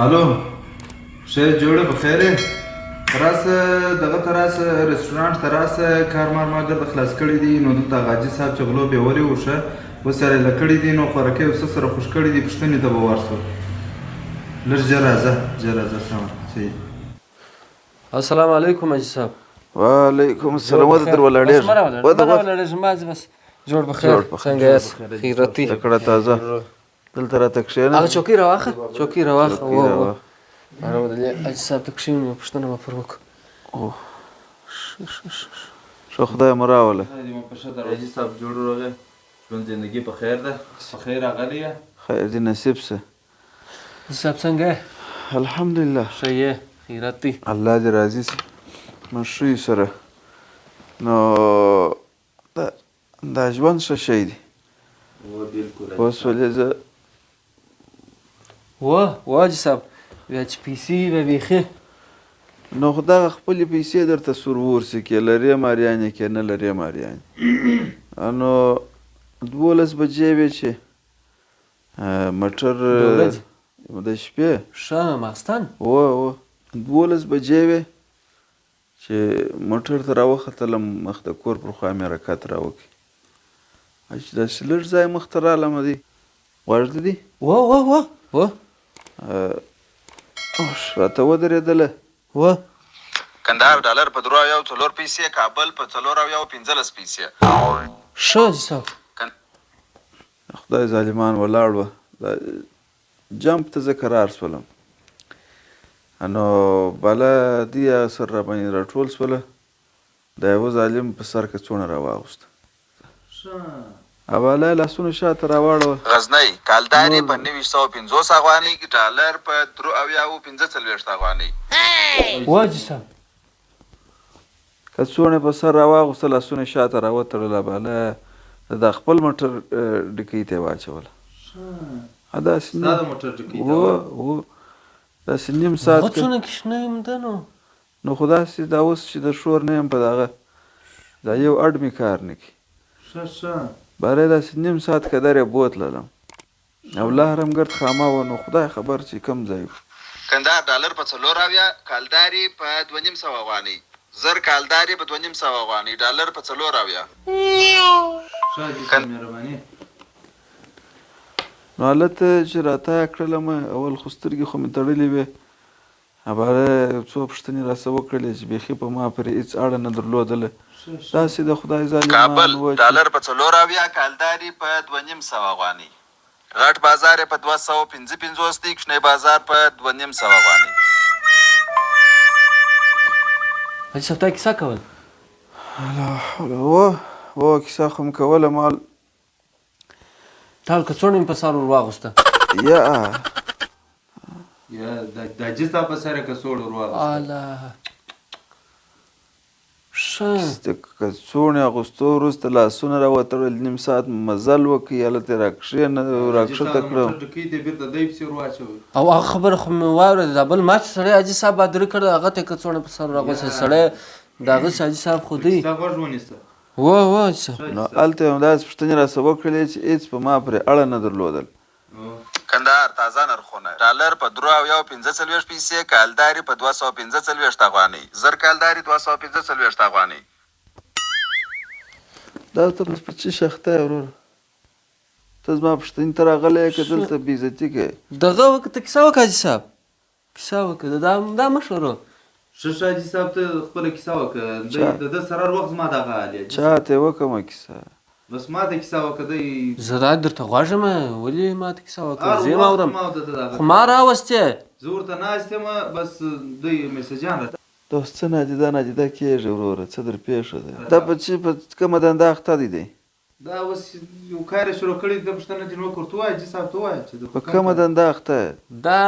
الو، ښه جوړه په خیر یې؟ راسه دغه ته راسه، رستورانت ته راسه. کار مار ما ګرده خلاص کړی دی، نو دلته هغه حاجي صاحب چې غلو بیولي وو، ښه اوس یې رایله کړي دي، نو خوراکۍ او څه سره خوش کړي دي. پوښتنې ته به ورسو. لږ ژر راځه، ژر راځه. سمه، صحیح. السلام علیکم حاجي صاحب. وعلیکم السلام. وده در ولاړېږه. بس مه راولاړېږه، مه راولاړېږه، ما بس. جوړ په خیر، څنګه یاست؟ خیرتي تکړه تازه. دلته راته کښېنه. هغه چوکۍ راواخه، چوکۍ راواخه. وه وه، حاجي صاحب ته کښېنو، پوښتنه به پر وکړو. ښه، خدای مو راوله. حاجي صاحب، جوړ روغ، ژوند زندګي په خیر ده؟ په خیر راغلی یې؟ خیر دې نصیب شه. حاجي صاحب، څنګه یې؟ الحمدلله. ښه یې؟ خیرت دی؟ الله دې راضي شي، موږ ښه یو سره. نو دا ژوند ښه شی دی. اوس ولې زه وه وه حاجي صاحب، بیا چې پیسې وي بیا بیخي. نو خو دغه خپلې پیسې درته سور ور سي، کې لرې ماریانې کې نه لرې ماریانې. نو 12 بجې وې چې موټر د شپې. ښه، ماخستن. وه وه، 12 بجې وې چې موټر ته راوختلم. مخ د کور پر خوا مې حرکت راوکړي، چې داسې لږ ځای مخ ته رالم دی. غوږ دې دی؟ وه وه وه وه. راته ودرېدله. وه. کندهار ډالر په 73 04 پیسې، کابل په 74 15 پیسې. ښه حاجي صاحب. خدای ظالمان ولاړ وه. جمپ ته زه کرار سولم، نو بالا دی هغه سر راباندې راټول سوله. د یوه ظالم په سر کڅوڼه راواغوسته، حواله لاسونه شاته راواړوه. غزنی کالدارې په 950 افغانۍ، ډالر په 73 45 افغانۍ. وه حاجي صاحب. کڅوڼه په سر راواغوسته، لاسونه شاته راوتړله، بالا د خپل موټر ډیکۍ ته یې واچوله. داسې ستا د موټر ډیکۍ ته؟ وه وه، داسې نیم ساعت. هغه څونه کوچنی هم ده نو. نو خو داسې دا اوس چې د شور نه یم، په دغه دا یو اډ مې کار نه کوي. ښه ښه. باره داسې نیم ساعت کدر یې بوتللم او لار هم ګرد خامه وه، نو خدای خبر چې کوم ځای و. کندهار ډالر په 74 کالدارې په 250 افغانۍ، 1000 کالدارې په 250 افغانۍ، ډالر په 74. ښه حاجي صاحب، مهرباني. نو هلته چې راته کړلم، اول خو سترګې خو مې تړلې وې. باره څو پوښتنې راسه وکړلې چې بیخي په ما پورې هېڅ اړه نه درلودله. داسې د خدای ظالمان کابل وه چې ډالر په 74 کالدارې په 250 افغانۍ، غټ بازار یې په 255 دی، کوچنی بازار په 250 افغانۍ. حاجي صاحب، تا کیسه کول؟ وه وه، کیسه خو مې کوله مال. تا کڅوړه مې په سر ور واغوسته. یا یا، د حاجي صاحب په سر یې کڅوړه ور واغوسته. اله، ښه. د کڅوړې اغوستو وروسته لاسونه راوتړل، نیم ساعت مې مزل وکړ، هلته یې راکښېنه راکښته کړم. موټر ډکۍ ته بېرته دی پسې ور واچوه. او هغه خبره خو مې واورېده، دا بل مات سړی حاجي صاحب بادري کړی، هغه ته یې کڅوړه په سر راغوسته. سړی د هغه حاجي صاحب خو دی. کیسه غوږ ونیسه. وه وه حاجي صاحب. نو هلته یې همداسې پوښتنې راسره وکړلې چې هېڅ په ما پورې اړه نه درلودل. کندهار تازه نرخونه، ډالر په 73 45 پیسې، کالدارې په 245 افغانۍ، 1000 کالدارې 245 افغانۍ. دا ته په څه شي اخته یې وروره؟ ته زما پوښتنې ته راغلی یې که دلته بې عزتي کوې؟ دغه وکړه، ته کیسه وکړه حاجي صاحب، کیسه وکړه. دا دا مه ښوروه. ښه ښه حاجي صاحب، ته خپله کیسه وکړه. د ده سره هر وخت زما دغه حال یې. چا ته یې وکړمه کیسه؟ بس ما ته کیسه وکړه دی. زه دا درته غوږ یم، ولې ما ته کیسه وکړه؟ هر زه یې وخت اورم. ما ورته دغه خو ما راوستې. زه ورته ناست یم، بس دی میسجان راته. دا اوس څه نادیده نادیده کېږي وروره؟ څه در پېښه ده؟ دا په چې په کومه دنده اخته دی دی؟ دا اوس یو کار یې شروع کړی، د پوښتنه دې نو ورته ووایه، حاجي صاحب ته ووایه چې په کومه دنده اخته یې؟ دا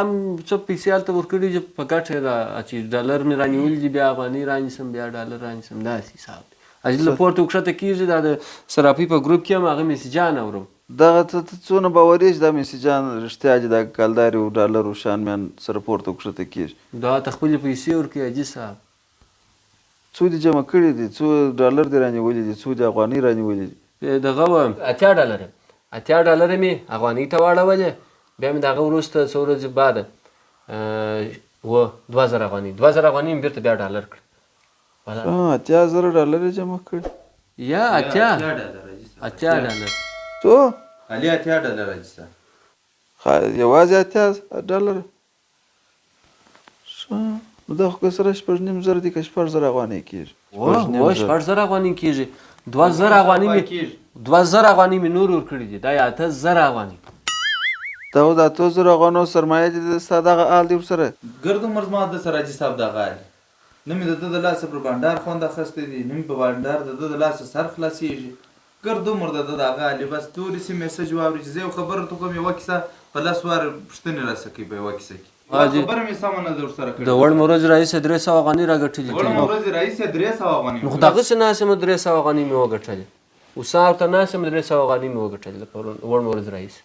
څه پیسې هلته ورکړي چې په ګټه یې ده، چې ډالر مې رانیولي دي، بیا افغانۍ رانیسم، بیا ډالر رانیسم، داسې حساب دی. حاجي له پورته کښته کېږي. دا د صرافۍ په ګروپ کې هم هغه میسجان اورم. دغه ته ته څونه باوري چې دا میسجان رښتیا چې دا کالدارې او ډالر او شان میان سره پورته کښته کېږي؟ دا ته خپلې پیسې ورکوي حاجي صاحب. څو دې جمع کړي دي؟ څو ډالر دې رانیولي دي؟ څو دې افغانۍ رانیولي دي؟ دغه وه 80 ډالره، 80 ډالره مې افغانۍ ته واړولې. بیا مې د هغه وروسته څو ورځې بعد و 2000 افغانۍ، 2000 افغانۍ مې بېرته بیا ډالر کړ. 80,000 ډالر یې جمع کړي. یا 80 80 ډالر. څو؟ علي 80 ډالر حاجي صاحب. یوازې 80 ډالر؟ ښه، نو دا خو که سره 6,500 دي که 6000 افغانۍ کېږي. و 6000 افغانۍ کېږي. 2000 افغانۍ مې، 2000 افغانۍ مې نور ورکړي دي، دا یې 8000 افغانۍ. دا خو د 8000 افغانو سرمایه دي، ستا دغه آل دی ورسره. ګرد عمر زما د سره حاجي صاحب دغه آل، نه مې د ده د لاسه پر بنډار خوند اخیستی دی، نه مې په بنډار د ده د لاسه سر خلاصېږي. ګرد عمر د ده د هغه آلي بس تورې سي میسج واوري چې زه یو خبره ورته کوم، یوه کیسه په لس واره پوښتنې راسه کوي په یوه کیسه کې. خبره مې سمه نه ده ورسره کړې. د وړمې ورځې راهیسې 300 افغانۍ راګټلې دي. وړمې ورځې راهیسې 300 افغانۍ. نو خو دغسې ناست یم، 300 افغانۍ مې وګټلې. اوس سهار ته ناست یم، 300 افغانۍ مې وګټلې د پرون وړمې ورځې راهیسې.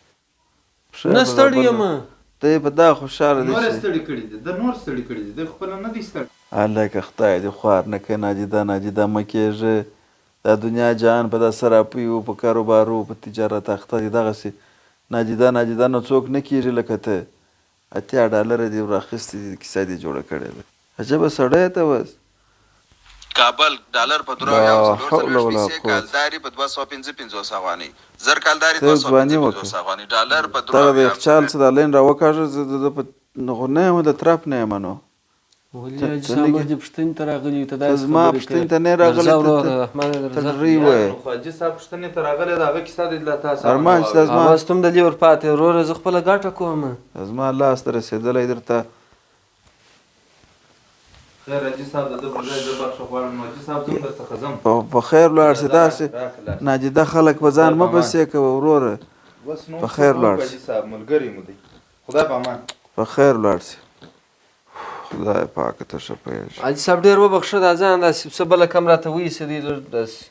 نه ستړی یم. ته یې په دا خوشحاله دی. نور ستړي کړي دي، ده نور ستړي کړي دي، دی خپله نه دی ستړی. هلکه خدای دې خوار نه کړي، ناجیده ناجیده مه کېږه. دا دنیا جهان په دا صرافیو، په کاروبارو، په تجارت اخته دی. دغسې ناجیده ناجیده نو څوک نه کېږي لکه ته. 80 ډالره دې ور اخیستي دي، کیسه دې جوړه کړې ده. عجبه سړی ته بس. کابل ډالر په درو لا اویا او حول 44 ولا پیسې، قوت. کالداري په 255 افغانۍ، زر کالداري ته دوه سوه ځواني پنځه وکړه. پنځوس افغانۍ، ډالر په درو دغه د اویا یخچال څه دا لین راوکاږه. زه د ده په خو نه یم، د طرف نه یم نو. ولې ته حاجي ته صاحب نه موږ دې پوښتنې ته راغلي یو، ته ته داسې زما خبرې پوښتنې کوې. ته نه یې راغلی. درځه ته وروره، ته رحمانه ته درځه. ډرۍ وایې. نو خو حاجي صاحب پوښتنې ته راغلی د هغه کیسه دې له تا سره ارمان چې دا زما اواز ته هم د دې ور پاتې وروره، زه خپله ګټه کوم. زما لاس ته رسېدلی درته. خیر حاجي صاحب، د ده پر ځای زه بخښه غواړم. نو حاجي صاحب، زه هم درڅخه ځم. په خیر لاړ شې. داسې راکړه لاس. ناجیده خلک په ځان خدای مه په امان. پسې کوه وروره. بس نو په څه خیر کوو لاړ حاجي شې. صاحب، ملګری مو دی، خدای په امان. په خیر لاړ شې. خدای پاک ته ښه پوهېږې. حاجي صاحب ډېر وبخښه، دا ځان داسې څه بله کم راته وایسېدی، لږ داسې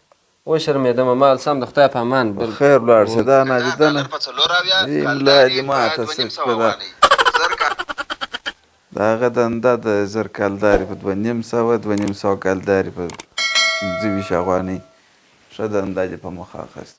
وشرمېدم. مال سم د خدای په امان. په بل خیر لاړ شې. دا کندهار ناجیده نه ډالر په 74، دې ملا کالداري دې په ماته دوه نیم سه سوه په دا افغانۍ، زر کا د هغه دنده د 1000 کالدارې په 250، 250 کالدارې په 25 افغانۍ. ښه دنده دې په مخه اخیستې.